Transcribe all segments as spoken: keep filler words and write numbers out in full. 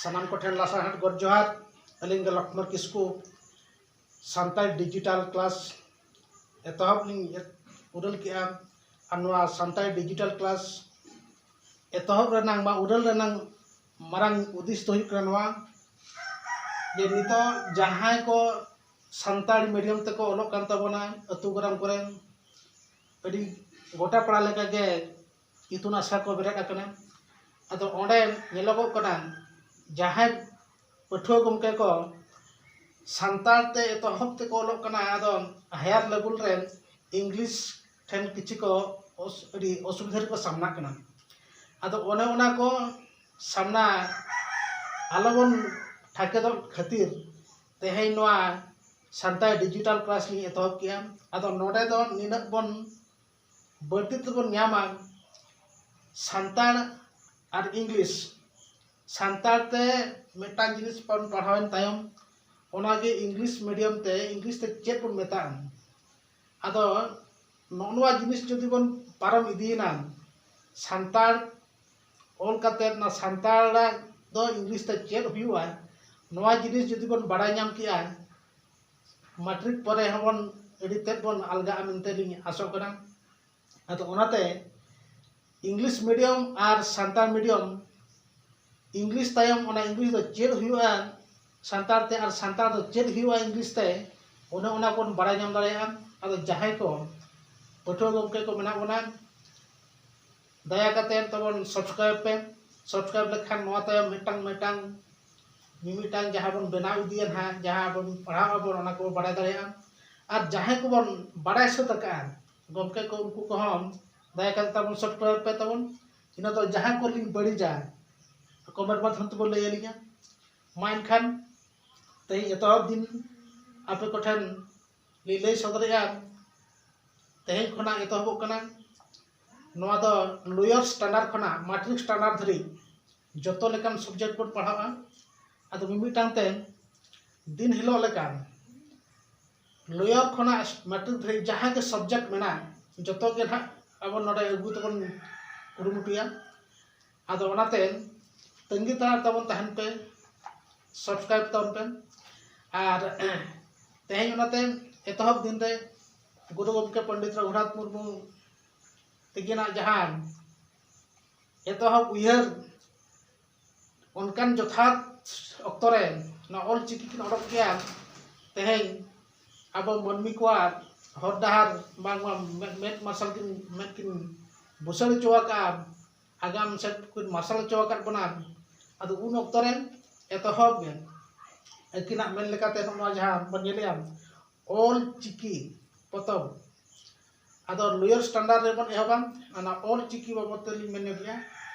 ᱥᱟᱱᱟᱢ ᱠᱚᱴᱷᱮᱱ ᱞᱟᱥᱟᱲᱦᱮᱫ ᱜᱚᱰ ᱡᱚᱦᱟᱨ᱾ ᱟᱹᱞᱤᱧ ᱜᱮ ᱞᱚᱠᱷᱢᱚᱬ ᱠᱤᱥᱠᱩ᱾ ᱥᱟᱱᱛᱟᱲᱤ ᱰᱤᱡᱤᱴᱟᱞ ᱠᱞᱟᱥ ᱮᱛᱚᱦᱚᱵ ᱞᱤᱧ ᱩᱰᱟᱹᱞ ᱠᱮᱜᱼᱟ᱾ ᱟᱨ ᱱᱚᱣᱟ ᱥᱟᱱᱛᱟᱲᱤ ᱰᱤᱡᱤᱴᱟᱞ ᱠᱞᱟᱥ ᱮᱛᱚᱦᱚᱵ ᱨᱮᱱᱟᱜ ᱵᱟ ᱩᱰᱟᱹᱞ ᱨᱮᱱᱟᱜ ᱢᱟᱨᱟᱝ ᱩᱫᱤᱥ ᱫᱚ ᱦᱩᱭᱩᱜ ᱠᱟᱱᱟ ᱱᱚᱣᱟ ᱡᱮ ᱱᱤᱛᱚᱜ ᱡᱟᱦᱟᱸᱭ ᱠᱚ ᱥᱟᱱᱛᱟᱲᱤ ᱢᱤᱰᱤᱭᱟᱢ ᱛᱮᱠᱚ ᱚᱞᱚᱜ ᱠᱟᱱ ᱛᱟᱵᱚᱱᱟ, ᱟᱹᱛᱩ ᱜᱨᱟᱢ ᱠᱚᱨᱮᱱ ᱟᱹᱰᱤ ᱜᱚᱴᱟ ᱯᱟᱲᱟ ᱞᱮᱠᱟᱜᱮ ᱤᱛᱩᱱ ᱟᱥᱲᱟ ᱠᱚ ᱵᱮᱨᱮᱫ ᱟᱠᱟᱱᱟ᱾ ᱟᱫᱚ ᱚᱸᱰᱮ ᱧᱮᱞᱚᱜᱚᱜ ᱠᱟᱱᱟ ᱡᱟᱦᱟᱸᱭ ᱯᱟᱹᱴᱷᱩᱣᱟᱹ ᱜᱚᱢᱠᱮ ᱠᱚ ᱥᱟᱱᱛᱟᱲ ᱛᱮ ᱮᱛᱚᱦᱚᱵ ᱛᱮᱠᱚ ᱚᱞᱚᱜ ᱠᱟᱱᱟ, ᱟᱫᱚ ᱦᱟᱭᱟᱨ ᱞᱮᱵᱮᱞ ᱨᱮ ᱤᱝᱞᱤᱥ ᱴᱷᱮᱱ ᱠᱤᱪᱷᱩ ᱠᱚ ᱚᱥ- ᱟᱹᱰᱤ ᱚᱥᱩᱵᱤᱫᱷᱟ ᱨᱮᱠᱚ ᱥᱟᱢᱱᱟᱜ ᱠᱟᱱᱟ᱾ ᱟᱫᱚ ᱚᱱᱮ ᱚᱱᱟ ᱠᱚ ᱥᱟᱢᱱᱟ ᱟᱞᱚᱵᱚᱱ ᱴᱷᱟᱠᱮᱫᱚᱜ ᱠᱷᱟᱹᱛᱤᱨ ᱛᱮᱦᱮᱧ ᱱᱚᱣᱟ ᱥᱟᱱᱛᱟᱲᱤ ᱰᱤᱡᱤᱴᱟᱞ ᱠᱞᱟᱥ ᱞᱤᱧ ᱮᱛᱚᱦᱚᱵ ᱠᱮᱜᱼᱟ᱾ ᱟᱫᱚ ᱱᱚᱰᱮ ᱫᱚ ᱱᱤᱱᱟᱹᱜ ᱵᱚᱱ ᱵᱟᱹᱲᱛᱤ ᱛᱮᱵᱚᱱ ᱧᱟᱢᱟ ᱥᱟᱱᱛᱟᱲ ᱟᱨ ᱤᱝᱞᱤᱥ᱾ ᱥᱟᱱᱛᱟᱲ ᱛᱮ ᱢᱤᱫᱴᱟᱝ ᱡᱤᱱᱤᱥ ᱵᱚᱱ ᱯᱟᱲᱦᱟᱣᱮᱱ ᱛᱟᱭᱚᱢ ᱚᱱᱟᱜᱮ ᱤᱝᱞᱤᱥ ᱢᱤᱰᱤᱭᱟᱢ ᱛᱮ ᱤᱝᱞᱤᱥ ᱛᱮ ᱪᱮᱫ ᱵᱚᱱ ᱢᱮᱛᱟᱜᱼᱟ? ᱟᱫᱚ ᱱᱚᱜᱼᱚ ᱱᱚᱣᱟ ᱡᱤᱱᱤᱥ ᱡᱩᱫᱤ ᱵᱚᱱ ᱯᱟᱨᱚᱢ ᱤᱫᱤᱭᱮᱱᱟ, ᱥᱟᱱᱛᱟᱲ ᱚᱞ ᱠᱟᱛᱮᱫ ᱚᱱᱟ ᱥᱟᱱᱛᱟᱲᱟᱜ ᱫᱚ ᱤᱝᱞᱤᱥ ᱛᱮ ᱪᱮᱫ ᱦᱩᱭᱩᱜᱼᱟ, ᱱᱚᱣᱟ ᱡᱤᱱᱤᱥ ᱡᱩᱫᱤ ᱵᱚᱱ ᱵᱟᱲᱟᱭ ᱧᱟᱢ ᱠᱮᱜᱼᱟ, ᱢᱟᱴᱨᱤᱠ ᱯᱚᱨᱮ ᱦᱚᱸᱵᱚᱱ ᱟᱹᱰᱤ ᱛᱮᱫ ᱵᱚᱱ ᱟᱞᱜᱟᱜᱼᱟ ᱢᱮᱱᱛᱮ ᱞᱤᱧ ᱟᱥᱚᱜ ᱠᱟᱱᱟ᱾ ᱟᱫᱚ ᱚᱱᱟᱛᱮ ᱤᱝᱞᱤᱥ ᱢᱤᱰᱤᱭᱟᱢ ᱟᱨ ᱥᱟᱱᱛᱟᱲ ᱢᱤᱰᱤᱭᱟᱢ, ᱤᱝᱞᱤᱥ ᱛᱟᱭᱚᱢ ᱚᱱᱟ ᱤᱝᱞᱤᱥ ᱫᱚ ᱪᱮᱫ ᱦᱩᱭᱩᱜᱼᱟ ᱥᱟᱱᱛᱟᱲ ᱛᱮ ᱟᱨ ᱥᱟᱱᱛᱟᱲ ᱫᱚ ᱪᱮᱫ ᱦᱩᱭᱩᱜᱼᱟ ᱤᱝᱞᱤᱥ ᱛᱮ, ᱚᱱᱮ ᱚᱱᱟ ᱵᱚᱱ ᱵᱟᱲᱟᱭ ᱧᱟᱢ ᱫᱟᱲᱮᱭᱟᱜᱼᱟ᱾ ᱟᱫᱚ ᱡᱟᱦᱟᱸᱭ ᱠᱚ ᱯᱟᱹᱴᱷᱩᱣᱟᱹ ᱜᱚᱢᱠᱮ ᱠᱚ ᱢᱮᱱᱟᱜ ᱵᱚᱱᱟ, ᱫᱟᱭᱟ ᱠᱟᱛᱮ ᱛᱟᱵᱚᱱ ᱥᱟᱵᱥᱠᱨᱟᱭᱤᱵ ᱯᱮ᱾ ᱥᱟᱵᱥᱠᱨᱟᱭᱤᱵ ᱞᱮᱠᱷᱟᱱ ᱱᱚᱣᱟ ᱛᱟᱭᱚᱢ ᱢᱤᱫᱴᱟᱝ ᱢᱤᱫᱴᱟᱝ ᱢᱤᱢᱤᱫᱴᱟᱝ ᱡᱟᱦᱟᱸ ᱵᱚᱱ ᱵᱮᱱᱟᱣ ᱤᱫᱤᱭᱟ ᱱᱟᱦᱟᱜ, ᱡᱟᱦᱟᱸ ᱵᱚᱱ ᱯᱟᱲᱦᱟᱣ ᱟᱵᱚᱱ, ᱚᱱᱟ ᱠᱚᱵᱚᱱ ᱵᱟᱲᱟᱭ ᱫᱟᱲᱮᱭᱟᱜᱼᱟ᱾ ᱟᱨ ᱡᱟᱦᱟᱸᱭ ᱠᱚᱵᱚᱱ ᱵᱟᱲᱟᱭ ᱥᱟᱹᱛ ᱟᱠᱟᱫᱼᱟ ᱜᱚᱢᱠᱮ ᱠᱚ, ᱩᱱᱠᱩ ᱠᱚᱦᱚᱸ ᱫᱟᱭᱟ ᱠᱟᱛᱮ ᱛᱟᱵᱚᱱ ᱥᱟᱵᱥᱠᱨᱟᱭᱤᱵ ᱯᱮ ᱛᱟᱵᱚᱱ᱾ ᱤᱱᱟᱹ ᱫᱚ ᱡᱟᱦᱟᱸ ᱠᱚᱞᱤᱧ ᱵᱟᱹᱲᱤᱡᱟ ᱠᱚᱢᱮᱱᱴ ᱢᱟᱫᱽᱫᱷᱚᱢ ᱛᱮᱵᱚᱱ ᱞᱟᱹᱭ ᱟᱹᱞᱤᱧᱟ᱾ ᱢᱟ ᱮᱱᱠᱷᱟᱱ ᱛᱮᱦᱮᱧ ᱮᱛᱚᱦᱚᱵ ᱫᱤᱱ ᱟᱯᱮ ᱠᱚᱴᱷᱮᱱ ᱞᱤᱧ ᱞᱟᱹᱭ ᱥᱚᱫᱚᱨᱮᱜᱼᱟ᱾ ᱛᱮᱦᱮᱧ ᱠᱷᱚᱱᱟᱜ ᱮᱛᱚᱦᱚᱵᱚᱜ ᱠᱟᱱᱟ ᱱᱚᱣᱟ ᱫᱚ ᱞᱳᱭᱟᱨ ᱥᱴᱟᱱᱰᱟᱨᱰ ᱠᱷᱚᱱᱟᱜ ᱢᱟᱴᱨᱤᱠ ᱥᱴᱟᱱᱰᱟᱨᱰ ᱫᱷᱟᱹᱨᱤᱡ ᱡᱚᱛᱚ ᱞᱮᱠᱟᱱ ᱥᱟᱵᱡᱮᱠᱴ ᱵᱚᱱ ᱯᱟᱲᱦᱟᱜᱼᱟ᱾ ᱟᱫᱚ ᱢᱤᱢᱤᱫᱴᱟᱝ ᱛᱮ ᱫᱤᱱ ᱦᱤᱞᱳᱜ ᱞᱮᱠᱟ ᱞᱳᱭᱟᱨ ᱠᱷᱚᱱᱟᱜ ᱢᱟᱴᱨᱤᱠ ᱫᱷᱟᱹᱨᱤᱡ ᱡᱟᱦᱟᱸ ᱜᱮ ᱥᱟᱵᱡᱮᱠᱴ ᱢᱮᱱᱟᱜᱼᱟ, ᱡᱚᱛᱚ ᱜᱮ ᱱᱟᱦᱟᱜ ᱟᱵᱚ ᱱᱚᱰᱮ ᱟᱹᱜᱩ ᱛᱮᱵᱚᱱ ᱠᱩᱨᱩᱢᱩᱴᱩᱭᱟ᱾ ᱟᱫᱚ ᱚᱱᱟᱛᱮ ᱛᱟᱺᱜᱤ ᱛᱟᱲᱟᱜ ᱛᱟᱵᱚᱱ ᱛᱟᱦᱮᱱ ᱯᱮ, ᱥᱟᱵᱥᱠᱨᱟᱭᱤᱵ ᱛᱟᱵᱚᱱ ᱯᱮ᱾ ᱟᱨ ᱛᱮᱦᱮᱧ ᱚᱱᱟᱛᱮ ᱮᱛᱚᱦᱚᱵ ᱫᱤᱱ ᱨᱮ ᱜᱩᱨᱩ ᱜᱚᱢᱠᱮ ᱯᱚᱱᱰᱤᱛ ᱨᱚᱜᱷᱩᱱᱟᱛᱷ ᱢᱩᱨᱢᱩ ᱛᱤᱠᱤᱱᱟᱜ ᱡᱟᱦᱟᱸ ᱮᱛᱚᱦᱚᱵ ᱩᱭᱦᱟᱹᱨ, ᱚᱱᱠᱟᱱ ᱡᱚᱛᱷᱟᱛ ᱚᱠᱛᱚ ᱨᱮ ᱱᱚᱣᱟ ᱚᱞ ᱪᱤᱠᱤ ᱠᱤᱱ ᱚᱰᱚᱠ ᱠᱮᱜᱼᱟ᱾ ᱛᱮᱦᱮᱧ ᱟᱵᱚ ᱢᱟᱹᱱᱢᱤ ᱠᱚᱣᱟᱜ ᱦᱚᱨ ᱰᱟᱦᱟᱨ ᱵᱟᱝᱢᱟ ᱢᱮᱫ, ᱢᱮᱫ ᱢᱟᱨᱥᱟᱞ ᱠᱤᱱ, ᱢᱮᱫ ᱠᱤᱱ ᱵᱩᱥᱟᱹᱲ ᱦᱚᱪᱚ ᱟᱠᱟᱫᱼᱟ, ᱟᱜᱟᱢ ᱥᱮᱫ ᱠᱤᱱ ᱢᱟᱨᱥᱟᱞ ᱦᱚᱪᱚ ᱟᱠᱟᱫ ᱵᱚᱱᱟ᱾ ᱟᱫᱚ ᱩᱱ ᱚᱠᱛᱚ ᱨᱮ ᱮᱛᱚᱦᱚᱵ ᱜᱮ ᱟᱹᱠᱤᱱᱟᱜ ᱢᱮᱱ ᱞᱮᱠᱟᱛᱮ ᱱᱚᱜᱼᱚ ᱱᱚᱣᱟ ᱡᱟᱦᱟᱸ ᱵᱚᱱ ᱧᱮᱞᱮᱜᱼᱟ, ᱚᱞ ᱪᱤᱠᱤ ᱯᱚᱛᱚᱵ, ᱟᱫᱚ ᱞᱳᱭᱟᱨ ᱥᱴᱟᱱᱰᱟᱨᱰ ᱨᱮᱵᱚᱱ ᱮᱦᱚᱵᱟ᱾ ᱚᱱᱟ ᱚᱞ ᱪᱤᱠᱤ ᱵᱟᱵᱚᱫ ᱛᱮᱞᱤᱧ ᱢᱮᱱ ᱧᱚᱜᱮᱜᱼᱟ,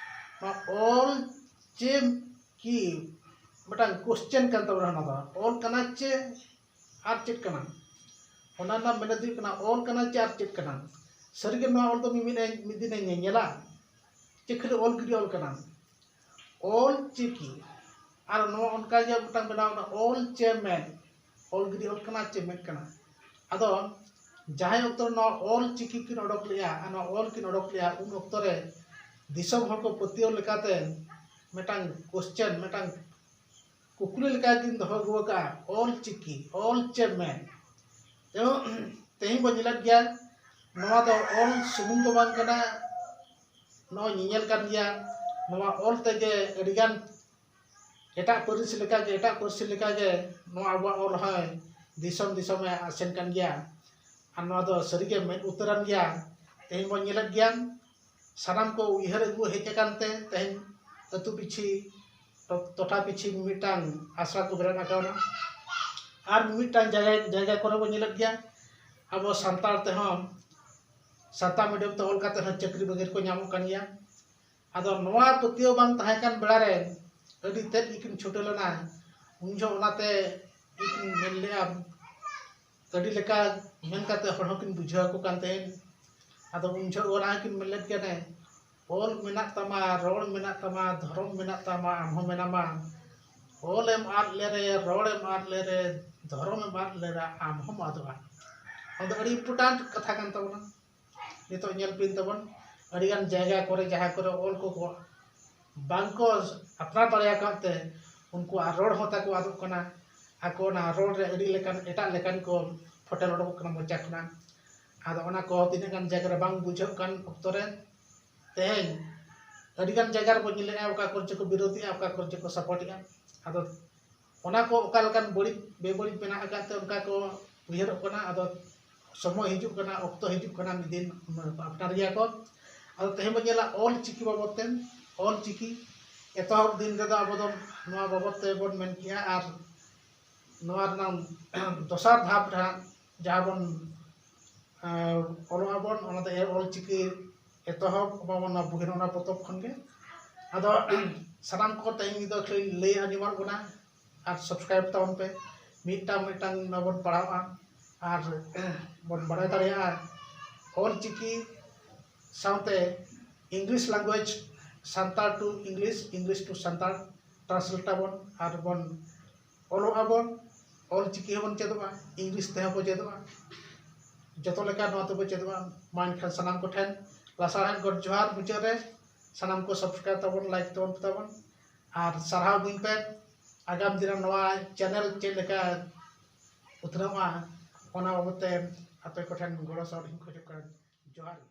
ᱱᱚᱣᱟ ᱚᱞ ᱪᱮ ᱠᱤ ᱢᱤᱫᱴᱟᱝ ᱠᱚᱥᱪᱮᱱ ᱠᱟᱱ ᱛᱟᱵᱚᱱᱟ᱾ ᱚᱱᱟ ᱫᱚ ᱚᱞ ᱠᱟᱱᱟ ᱪᱮ ᱟᱨ ᱪᱮᱫ ᱠᱟᱱᱟ? ᱚᱱᱟ ᱨᱮᱱᱟᱜ ᱢᱮᱱᱮᱫ ᱦᱩᱭᱩᱜ ᱠᱟᱱᱟ, ᱚᱞ ᱠᱟᱱᱟ ᱪᱮ ᱟᱨ ᱪᱮᱫ ᱠᱟᱱᱟ? ᱥᱟᱹᱨᱤᱜᱮ ᱱᱚᱣᱟ ᱚᱞ ᱫᱚ ᱢᱤᱢᱤᱫ ᱮ, ᱢᱤᱫ ᱫᱤᱱᱮ ᱧᱮᱧᱮᱞᱟ ᱪᱮ ᱠᱷᱟᱹᱞᱤ ᱚᱞ ᱜᱤᱰᱤ ᱚᱞ ᱠᱟᱱᱟ? ᱚᱞ ᱪᱤᱠᱤ ᱟᱨ ᱱᱚᱣᱟ ᱚᱱᱠᱟ ᱜᱮ ᱢᱤᱫᱴᱟᱝ ᱵᱮᱱᱟᱣ ᱮᱱᱟ, ᱚᱞ ᱪᱮ ᱢᱮᱫ, ᱚᱞ ᱜᱤᱰᱤ ᱚᱞ ᱠᱟᱱᱟ ᱪᱮ ᱢᱮᱫ ᱠᱟᱱᱟ? ᱟᱫᱚ ᱡᱟᱦᱟᱸᱭ ᱚᱠᱛᱚ ᱨᱮ ᱱᱚᱣᱟ ᱚᱞ ᱪᱤᱠᱤ ᱠᱤᱱ ᱚᱰᱚᱠ ᱞᱮᱜᱼᱟ ᱟᱨ ᱱᱚᱣᱟ ᱚᱞ ᱠᱤᱱ ᱚᱰᱚᱠ ᱞᱮᱜᱼᱟ, ᱩᱱ ᱚᱠᱛᱚ ᱨᱮ ᱫᱤᱥᱚᱢ ᱦᱚᱲ ᱠᱚ ᱯᱟᱹᱛᱭᱟᱹᱣ ᱞᱮᱠᱟᱛᱮ ᱢᱤᱫᱴᱟᱝ ᱠᱚᱥᱪᱮᱱ, ᱢᱤᱫᱴᱟᱝ ᱠᱩᱠᱞᱤ ᱞᱮᱠᱟ ᱠᱤᱱ ᱫᱚᱦᱚ ᱟᱹᱜᱩ ᱟᱠᱟᱫᱼᱟ, ᱚᱞ ᱪᱤᱠᱤ, ᱚᱞ ᱪᱮ ᱢᱮᱫ? ᱛᱮᱦᱚᱸ ᱛᱮᱦᱮᱧ ᱵᱚᱱ ᱧᱮᱞᱮᱫ ᱜᱮᱭᱟ, ᱱᱚᱣᱟ ᱫᱚ ᱚᱞ ᱥᱩᱢᱩᱝ ᱫᱚ ᱵᱟᱝ ᱠᱟᱱᱟ, ᱱᱚᱜᱼᱚᱭ ᱧᱮᱧᱮᱞ ᱠᱟᱱ ᱜᱮᱭᱟ᱾ ᱱᱚᱣᱟ ᱚᱞ ᱛᱮᱜᱮ ᱟᱹᱰᱤᱜᱟᱱ ᱮᱴᱟᱜ ᱯᱟᱹᱨᱤᱥ ᱞᱮᱠᱟᱜᱮ, ᱮᱴᱟᱜ ᱯᱟᱹᱨᱥᱤ ᱞᱮᱠᱟᱜᱮ ᱱᱚᱣᱟ ᱟᱵᱚᱣᱟᱜ ᱚᱞ ᱦᱚᱸᱭ ᱫᱤᱥᱚᱢ ᱫᱤᱥᱚᱢᱮ ᱟᱥᱮᱱ ᱠᱟᱱ ᱜᱮᱭᱟ᱾ ᱟᱨ ᱱᱚᱣᱟ ᱫᱚ ᱥᱟᱹᱨᱤᱜᱮ ᱢᱮᱫ ᱩᱛᱟᱹᱨᱟᱱ ᱜᱮᱭᱟ᱾ ᱛᱮᱦᱮᱧ ᱵᱚᱱ ᱧᱮᱞᱮᱫ ᱜᱮᱭᱟ, ᱥᱟᱱᱟᱢ ᱠᱚ ᱩᱭᱦᱟᱹᱨ ᱟᱹᱜᱩ ᱦᱮᱡ ᱟᱠᱟᱱ ᱛᱮ ᱛᱮᱦᱮᱧ ᱟᱹᱛᱩ ᱯᱤᱪᱷᱤ, ᱴᱚ-, ᱴᱚᱴᱷᱟ ᱯᱤᱪᱷᱤ ᱢᱤᱫᱴᱟᱝ ᱟᱥᱲᱟ ᱠᱚ ᱵᱮᱨᱮᱫ ᱟᱠᱟᱣᱱᱟ᱾ ᱟᱨ ᱢᱤᱢᱤᱫᱴᱟᱝ ᱡᱟᱭᱜᱟ, ᱡᱟᱭᱜᱟ ᱠᱚᱨᱮ ᱵᱚᱱ ᱧᱮᱞᱮᱫ ᱜᱮᱭᱟ, ᱟᱵᱚ ᱥᱟᱱᱛᱟᱲ ᱛᱮᱦᱚᱸ, ᱥᱟᱱᱛᱟᱲ ᱢᱤᱰᱤᱭᱟᱢ ᱛᱮ ᱚᱞ ᱠᱟᱛᱮ ᱦᱚᱸ ᱪᱟᱹᱠᱨᱤ ᱵᱟᱹᱠᱨᱤ ᱠᱚ ᱧᱟᱢᱚᱜ ᱠᱟᱱ ᱜᱮᱭᱟ᱾ ᱟᱫᱚ ᱱᱚᱣᱟ ᱯᱟᱹᱛᱭᱟᱹᱣ ᱵᱟᱝ ᱛᱟᱦᱮᱸ ᱠᱟᱱ ᱵᱮᱲᱟ ᱨᱮ ᱟᱹᱰᱤ ᱛᱮᱫ ᱜᱮᱠᱤᱱ ᱪᱷᱩᱴᱟᱹᱣ ᱞᱮᱱᱟ᱾ ᱩᱱ ᱡᱚᱦᱚᱜ ᱚᱱᱟᱛᱮ ᱜᱮᱠᱤᱱ ᱢᱮᱱ ᱞᱮᱜᱼᱟ, ᱟᱹᱰᱤ ᱞᱮᱠᱟ ᱢᱮᱱ ᱠᱟᱛᱮ ᱦᱚᱲ ᱦᱚᱸᱠᱤᱱ ᱵᱩᱡᱷᱟᱹᱣ ᱟᱠᱚ ᱠᱟᱱ ᱛᱟᱦᱮᱸᱫ᱾ ᱟᱫᱚ ᱩᱱ ᱡᱚᱦᱚᱜ ᱚᱱᱟ ᱦᱚᱸᱠᱤᱱ ᱢᱮᱱ ᱞᱮᱫ ᱜᱮᱭᱟ, ᱚᱞ ᱢᱮᱱᱟᱜ ᱛᱟᱢᱟ, ᱨᱚᱲ ᱢᱮᱱᱟᱜ ᱛᱟᱢᱟ, ᱫᱷᱚᱨᱚᱢ ᱢᱮᱱᱟᱜ ᱛᱟᱢᱟ, ᱟᱢ ᱦᱚᱸ ᱢᱮᱱᱟᱢᱟ᱾ ᱚᱞ ᱮᱢ ᱟᱫ ᱞᱮᱨᱮ, ᱨᱚᱲ ᱮᱢ ᱟᱫ ᱞᱮᱨᱮ, ᱫᱷᱚᱨᱚᱢ ᱮᱢ ᱟᱫ ᱞᱮᱨᱮ, ᱟᱢ ᱦᱚᱸᱢ ᱟᱫᱚᱜᱼᱟ᱾ ᱱᱚᱣᱟ ᱫᱚ ᱟᱹᱰᱤ ᱤᱢᱯᱚᱨᱴᱮᱱᱴ ᱠᱟᱛᱷᱟ ᱠᱟᱱ ᱛᱟᱵᱚᱱᱟ᱾ ᱱᱤᱛᱚᱜ ᱧᱮᱞ ᱵᱤᱱ ᱛᱟᱵᱚᱱ, ᱟᱹᱰᱤᱜᱟᱱ ᱡᱟᱭᱜᱟ ᱠᱚᱨᱮ ᱡᱟᱦᱟᱸ ᱠᱚᱨᱮ ᱚᱞ ᱠᱚᱠᱚ ᱵᱟᱝᱠᱚ ᱟᱯᱱᱟᱨ ᱫᱟᱲᱮᱭᱟᱠᱟᱫ ᱛᱮ ᱩᱱᱠᱩᱣᱟᱜ ᱨᱚᱲ ᱦᱚᱸ ᱛᱟᱠᱚ ᱟᱫᱚᱜ ᱠᱟᱱᱟ᱾ ᱟᱠᱚ ᱚᱱᱟ ᱨᱚᱲ ᱨᱮ ᱟᱹᱰᱤ ᱞᱮᱠᱟᱱ, ᱮᱴᱟᱜ ᱞᱮᱠᱟᱱ ᱠᱚ ᱯᱷᱚᱴᱮᱞ ᱚᱰᱚᱠᱚᱜ ᱠᱟᱱᱟ ᱢᱚᱪᱟ ᱠᱷᱚᱱᱟᱜ᱾ ᱟᱫᱚ ᱚᱱᱟ ᱠᱚ ᱛᱤᱱᱟᱹᱜ ᱜᱟᱱ ᱡᱟᱭᱜᱟ ᱨᱮ ᱵᱟᱝ ᱵᱩᱡᱷᱟᱹᱜ ᱠᱟᱱ ᱚᱠᱛᱚ ᱨᱮ ᱛᱮᱦᱮᱧ ᱟᱹᱰᱤ ᱜᱟᱱ ᱡᱟᱭᱜᱟ ᱨᱮᱵᱚᱱ ᱧᱮᱞᱮᱜᱼᱟ, ᱚᱠᱟ ᱠᱚᱨᱮ ᱪᱚᱠᱚ ᱵᱤᱨᱳᱫᱮᱜᱼᱟ, ᱚᱠᱟ ᱠᱚᱨᱮ ᱪᱚᱠᱚ ᱥᱟᱯᱳᱨᱴᱮᱜᱼᱟ᱾ ᱟᱫᱚ ᱚᱱᱟ ᱠᱚ ᱚᱠᱟ ᱞᱮᱠᱟᱱ ᱵᱟᱹᱲᱤᱡ ᱵᱮᱵᱟᱹᱲᱤᱡ ᱢᱮᱱᱟᱜ ᱟᱠᱟᱫ ᱛᱮ ᱚᱱᱠᱟ ᱠᱚ ᱩᱭᱦᱟᱹᱨᱚᱜ ᱠᱟᱱᱟ᱾ ᱟᱫᱚ ᱥᱚᱢᱚᱭ ᱦᱤᱡᱩᱜ ᱠᱟᱱᱟ, ᱚᱠᱛᱚ ᱦᱤᱡᱩᱜ ᱠᱟᱱᱟ, ᱢᱤᱫ ᱫᱤᱱ ᱟᱯᱱᱟᱨ ᱜᱮᱭᱟ ᱠᱚ᱾ ᱟᱫᱚ ᱛᱮᱦᱮᱧ ᱵᱚᱱ ᱧᱮᱞᱟ ᱚᱞ ᱪᱤᱠᱤ ᱵᱟᱵᱚᱫ ᱛᱮ, ᱚᱞ ᱪᱤᱠᱤ ᱮᱛᱚᱦᱚᱵ ᱫᱤᱱ ᱨᱮᱫᱚ ᱟᱵᱚ ᱫᱚ ᱱᱚᱣᱟ ᱵᱟᱵᱚᱫ ᱛᱮᱵᱚᱱ ᱢᱮᱱ ᱠᱮᱜᱼᱟ᱾ ᱟᱨ ᱱᱚᱣᱟ ᱨᱮᱱᱟᱜ ᱫᱚᱥᱟᱨ ᱫᱷᱟᱯ ᱨᱮ ᱦᱟᱸᱜ ᱡᱟᱦᱟᱸ ᱵᱚᱱ, ᱮᱸ, ᱚᱞᱚᱜ ᱟᱵᱚᱱ, ᱚᱱᱟ ᱫᱚ ᱚᱞ ᱪᱤᱠᱤ ᱮᱛᱚᱦᱚᱵ ᱟᱵᱚᱱ ᱚᱱᱟ ᱵᱚᱦᱤ, ᱚᱱᱟ ᱯᱚᱛᱚᱵ ᱠᱷᱚᱱ ᱜᱮ᱾ ᱟᱫᱚ ᱥᱟᱱᱟᱢ ᱠᱚ ᱛᱮᱦᱮᱧ ᱫᱚ ᱠᱷᱟᱹᱞᱤ ᱞᱟᱹᱭ ᱟᱸᱡᱚᱢᱟᱫ ᱵᱚᱱᱟ ᱟᱨ ᱥᱟᱵᱥᱠᱨᱟᱭᱤᱵ ᱛᱟᱵᱚᱱ ᱯᱮ᱾ ᱢᱤᱫᱴᱟᱝ ᱢᱤᱫᱴᱟᱝ ᱢᱟᱵᱚᱱ ᱯᱟᱲᱦᱟᱣᱟ ᱟᱨ ᱵᱚᱱ ᱵᱟᱲᱟᱭ ᱫᱟᱲᱮᱭᱟᱜᱼᱟ ᱚᱞ ᱪᱤᱠᱤ ᱥᱟᱶᱛᱮ English language, Santal to English, English to Santal translate ᱟᱵᱚᱱ ᱟᱨ ᱵᱚᱱ ᱚᱞᱚᱜ ᱟᱵᱚᱱ, ᱚᱞ ᱪᱤᱠᱤ ᱦᱚᱸᱵᱚᱱ ᱪᱮᱫᱚᱜᱼᱟ, ᱤᱝᱞᱤᱥ ᱛᱮᱦᱚᱸ ᱵᱚ ᱪᱮᱫᱚᱜᱼᱟ, ᱡᱚᱛᱚ ᱞᱮᱠᱟ ᱱᱚᱣᱟ ᱛᱮᱵᱚ ᱪᱮᱫᱚᱜᱼᱟ᱾ ᱢᱟ ᱮᱱᱠᱷᱟᱱ ᱥᱟᱱᱟᱢ ᱠᱚᱴᱷᱮᱱ ᱞᱟᱥᱟᱲᱦᱮᱫ ᱜᱚᱰ ᱡᱚᱦᱟᱨ᱾ ᱢᱩᱪᱟᱹᱫ ᱨᱮ ᱥᱟᱱᱟᱢ ᱠᱚ ᱥᱟᱵᱥᱠᱨᱟᱭᱤᱵ ᱛᱟᱵᱚᱱ, ᱞᱟᱭᱤᱠ ᱛᱟᱵᱚᱱ, ᱛᱟᱵᱚᱱ ᱟᱨ ᱥᱟᱨᱦᱟᱣ ᱤᱢᱟᱹᱧ ᱯᱮ᱾ ᱟᱜᱟᱢ ᱫᱤᱱ ᱨᱮ ᱱᱚᱣᱟ ᱪᱮᱱᱮᱞ ᱪᱮᱫ ᱞᱮᱠᱟ ᱩᱛᱱᱟᱹᱣᱟ, ᱚᱱᱟ ᱵᱟᱵᱚᱛ ᱛᱮ ᱟᱯᱮ ᱠᱚᱴᱷᱮᱱ ᱜᱚᱲᱚ ᱥᱚᱦᱚᱫ ᱤᱧ ᱠᱷᱚᱡᱚᱜ ᱠᱟᱱᱟ᱾ ᱡᱚᱦᱟᱨ ᱜᱮ᱾